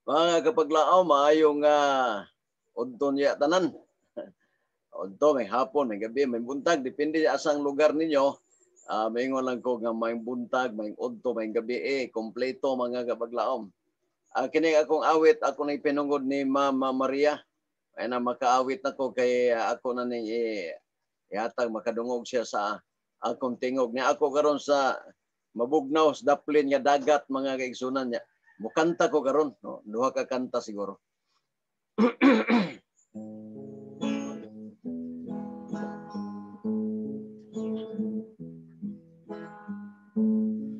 Mga kapaglaom, maayong udto niya tanan. Udto, may hapon, may gabi, may buntag. Depende asang lugar ninyo. Maingon lang ko nga may buntag, may udto, may gabi eh. Kompleto mga kapaglaom. Kini akong awit, ako na ipinungod ni Mama Maria. Ay na makaawit nako kay ako na ning ihatag makadungog siya sa akong tingog. Niya ako karon sa mabugnaw sa daplin nga dagat mga kaigsunan niya. Mukanta ko karon, no? Duha ka kanta siguro.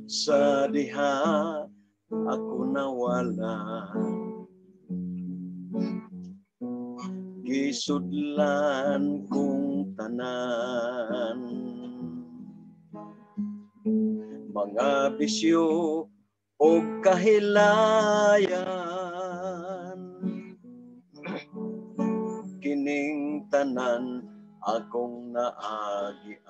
Sa diha ako nawala, gisudlan kong tanan, mga bisyo o kahilayan, kining tanan akong naagian.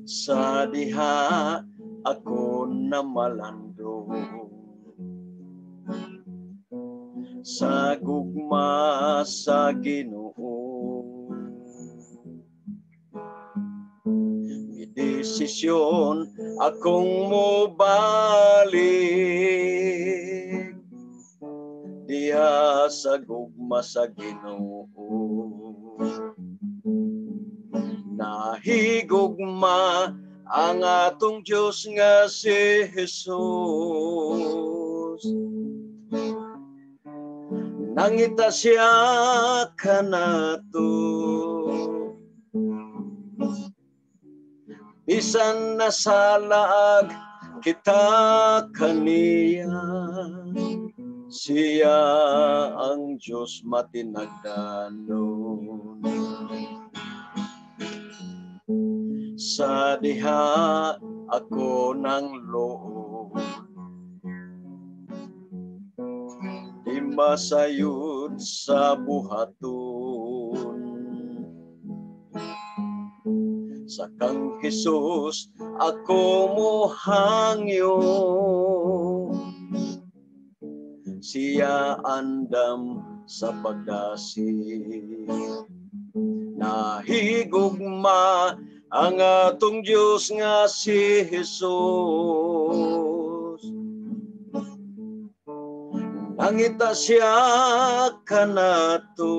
Sa diha ako namalandong, sa gugma sa Ginoo, desisyon akong mobalik diha sa gugma sa Ginoo. Nahigugma ang atong Dios nga si Jesus, nangita siya kanato. Bisan nasalaag kita kaniya, siya ang Diyos matinagdanon. Sa diha ako ng loob, di masayod sa buhaton. Sa kang Jesus ako mohangyo, siya andam sa pagdasig. Nahigugma ang atong Diyos nga si Jesus, nangita siya kanato.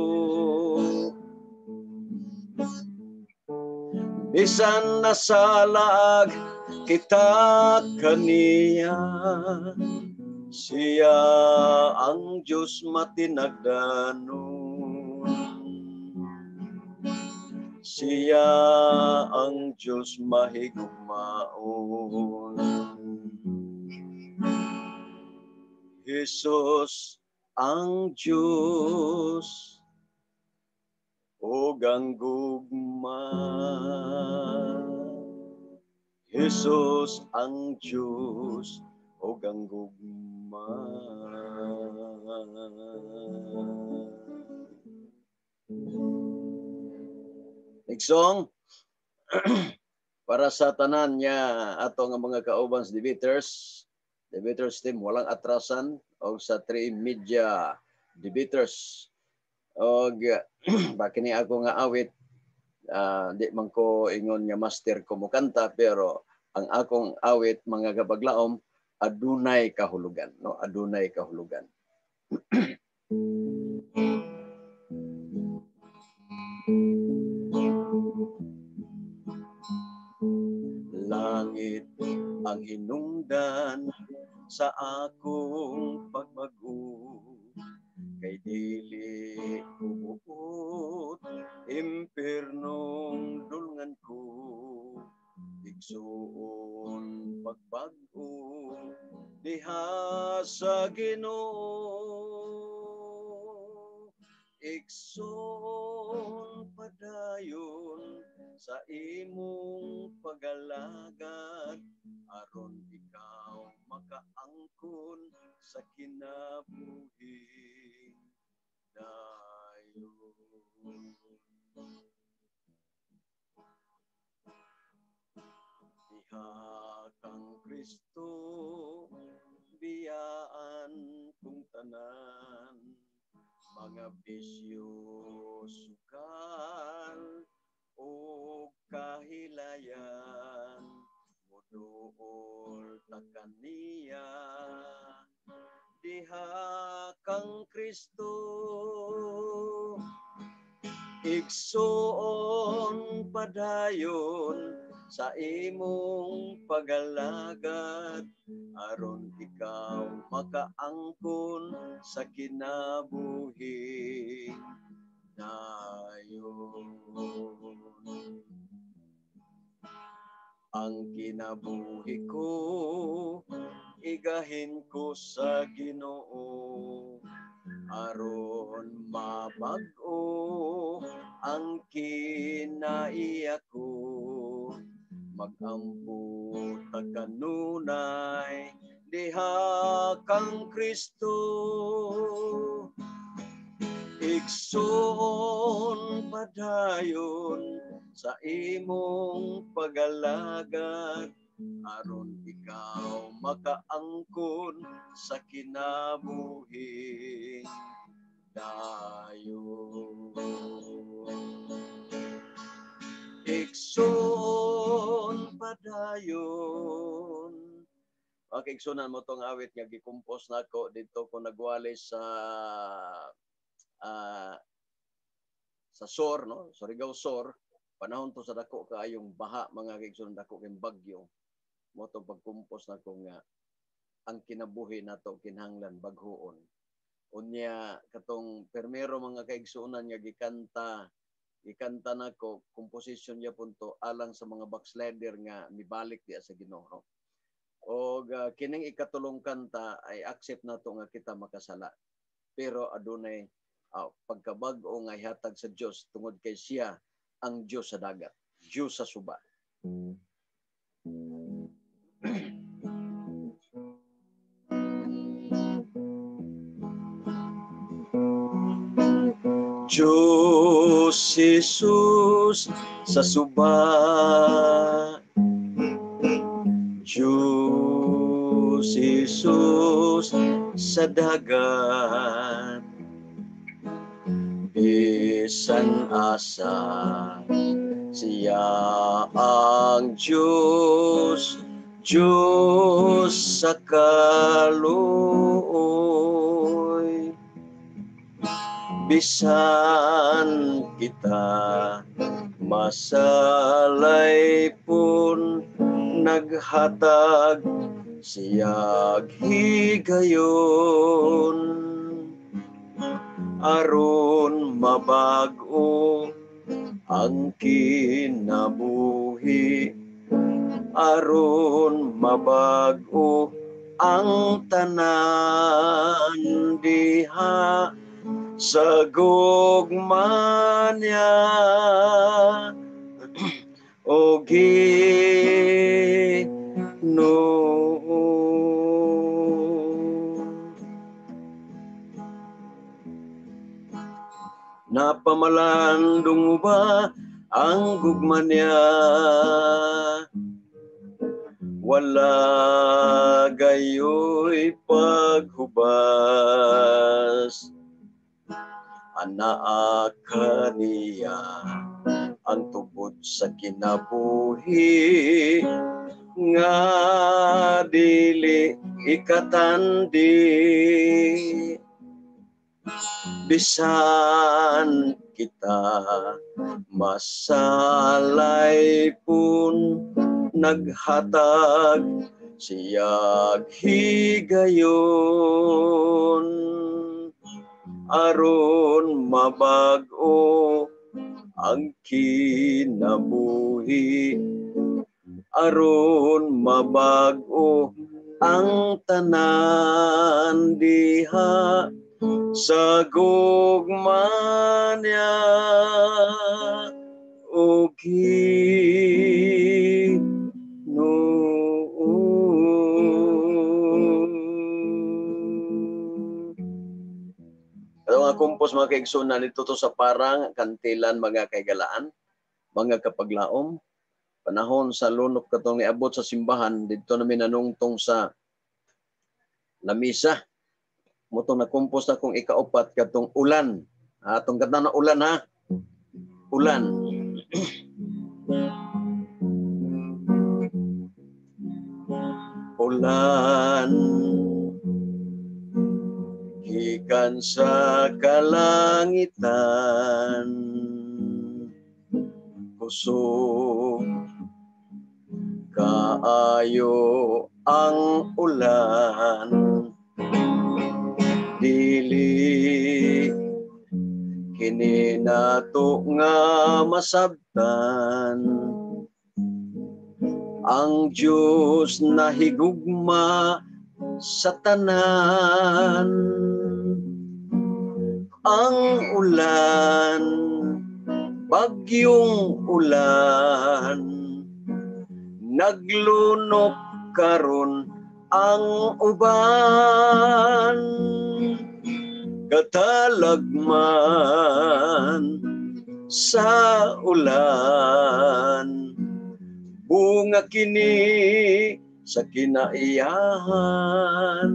Bisan nasalaag kita kaniya, siya ang Diyos matinagdanon. Siya ang Diyos mahigugmaon. Jesus ang Diyos ug ang gugma. Jesus ang Diyos ug ang gugma. Next song para sa tanan niya ato nga mga kauban sa debaters, debaters team walang atrasan og sa 3 Media Debaters. Og bakini ako nga awit, di man ko ingon nga master ko mokanta, pero ang akong awit mga kapaglaom adunay kahulugan, no? Adunay kahulugan. Langit ang hinungdan sa akong pagbago, kay dili ko buot impernong dulngan ko. Igsuon pagbag-o diha sa Ginoo, igsoon padayon sa imong pagalagad, aron ikaw makaangkon sa kinabuhi dayon. Diha kang Kristo, biyaan kong tanan, mga bisyo, sukal o kahilayan, muduol ta kaniya diha kang Kristo. Igsoon, padayon sa imong pagalagad aron ikaw makaangkon sa kinabuhi dayon. Ang kinabuhi ko igahin ko sa Ginoo aron mabag-o ang kinaiya ko. Magampo ta kanunay diha kang Kristo. Igsoon, padayon sa imong pagalagad aron ikaw makaangkon sa kinabuhi dayon. Igsoon, padayon. Mga kaigsunan, mo tong awit nga gikompose nako dito ko nagwali sa Sor, no? Surigao Sor, panahon to sa dako kaayong baha, mga kaigsunan, dako kayong bagyo. Mo tong pagkompose nako nga ang kinabuhi nato kinahanglan baghuon. Unya katong permero, mga kaigsuonan, nga gikanta nako, composition niya punto alang sa mga backslider nga mibalik diya sa Ginoo, no? Og kining ikatulong kanta ay accept nato nga kita makasala. Pero adunay pagkabag-o nga ihatag sa Dios tungod kay siya ang Dios sa dagat, Dios sa suba. Diyos Jesus sa suba, Diyos Jesus sa dagat, bisan asa siya ang Diyos, Diyos sa kaluoy. Bisan kita masalay pun, naghatag siyag higayon aron mabag-o ang kinabuhi, aron mabag-o ang tanan diha sa gugma niya. O Ginoo. Napamalandong ba ang gugma niya? Wala gayo'y paghubas. Anaa kaniya ang tubod sa kinabuhi nga dili ikatandi. Bisan kita masalay pun, naghatag siyag higayon aron mabag-o ang kinabuhi, aron mabag-o ang tanan diha sa gugma niya. O Ginoo. Ato nga kumpos, mga kaigsunan, nito to sa parang kantilan, mga kaigalaan, mga kapaglaom. Panahon sa lunop katong niabot sa simbahan didto nami nanungtong sa lamisa. Motong nakompos akong ikaupat katong "Ulan". Atong kanta na "Ulan" ha. "Ulan". Ulan gikan sa kalangitan, kusog kaayo ang ulan, dili kini nato nga masabtan. Ang Diyos nahigugma sa tanan. Ang ulan, bagyong ulan, naglunok karon ang uban, katalagman sa ulan, bunga kini sa kinaiyahan.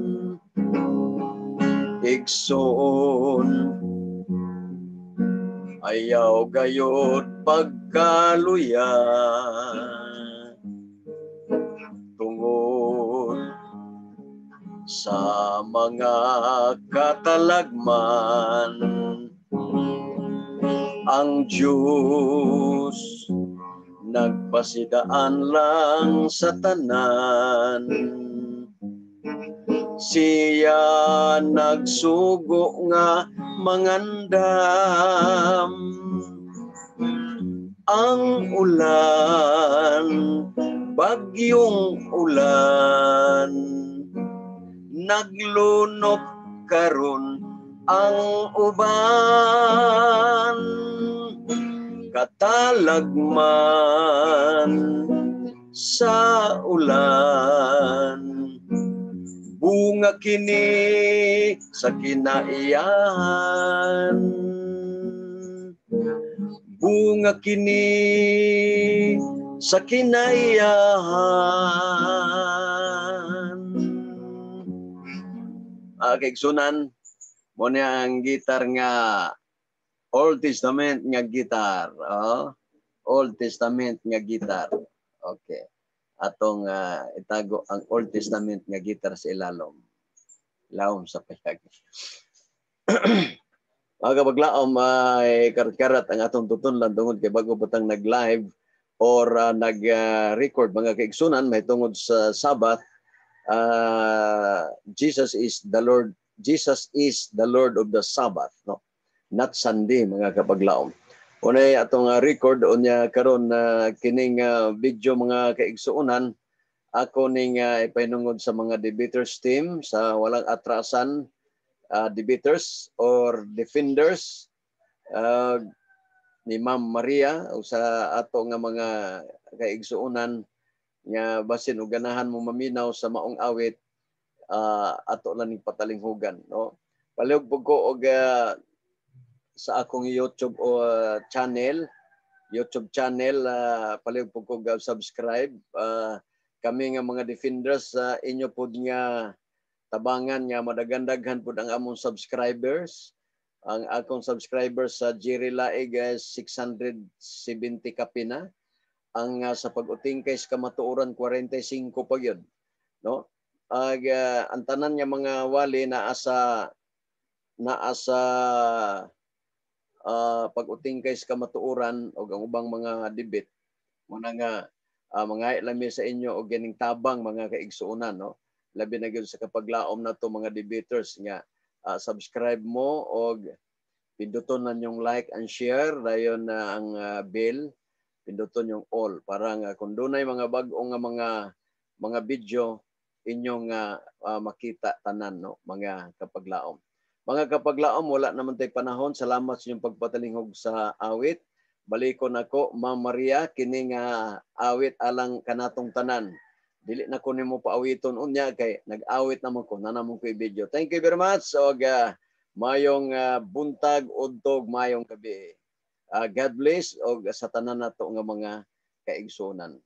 Igsoon, ayaw gayod pagkaluya tungod sa mga katalagman. Ang Diyos nagpasidaan lang sa tanan. Siya nagsugo nga mangandam. Ang ulan, bagyong ulan, naglunok karon ang uban, katalagman sa ulan, bunga kini sa kinaiyahan, bunga kini sa kinaiyahan. Kaigsunan, mo niya ang gitar nga Old Testament nga gitar. Oh, Old Testament nga gitar. Okay. Atong itago ang Old Testament nga gitar sa ilalom. Ilawom sa payag. Mga kabaglaom, ay karat-karat ang atong tutunlan tungod kay bago pa tang nag-live or nag-record, mga kaigsunan, may tungod sa Sabbath. Jesus is the Lord. Jesus is the Lord of the Sabbath, no? Not Sunday, mga kapaglaom. Unay atong record unya karon kining video, mga kaigsuonan, ako ning ipahinungod sa mga debaters team sa Walang Atrasan debaters or defenders ni Ma'am Maria o sa ato nga mga kaigsuonan nga basin og ganahan mo maminaw sa maong awit, ato lang ning patalinghugan, no? Palihog pud ko og sa akong YouTube o channel, YouTube channel, palihog pud ko og subscribe. Kami nga mga defenders sa inyo pud nga tabangan nga madaghan-daghan pud ang among subscribers. Ang akong subscribers sa Jerry Laig is 670 kapina. Ang sa Pag-utingkay sa Kamatuoran, 45 pa gyud, no? Ag ang tanan nga mga wali naa sa Pag-utingkay sa Kamatuoran og ang ubang mga debate. Muna nga mga lami sa inyo og ganing tabang, mga kaigsuonan, no? Labi na gyud sa kapaglaom nato mga debaters nga subscribe mo og pinduton na yung like and share, dayon na ang bell, pinduton yung all para nga kung dunay mga bag-o nga mga video inyong makita tanan, no, mga kapaglaom. Mga kapaglaom, wala naman tay panahon. Salamat sa inyong pagpatalinghog sa awit. Balikon ako, Ma'am Maria, kini nga awit alang kanatong tanan. Dili na ko nimo paawiton unya kay nag-awit naman ko, nanamon ko i-video. Thank you very much. Og mayong buntag, udtog, mayong gabi. God bless og sa tanan nato nga mga kaigsuonan.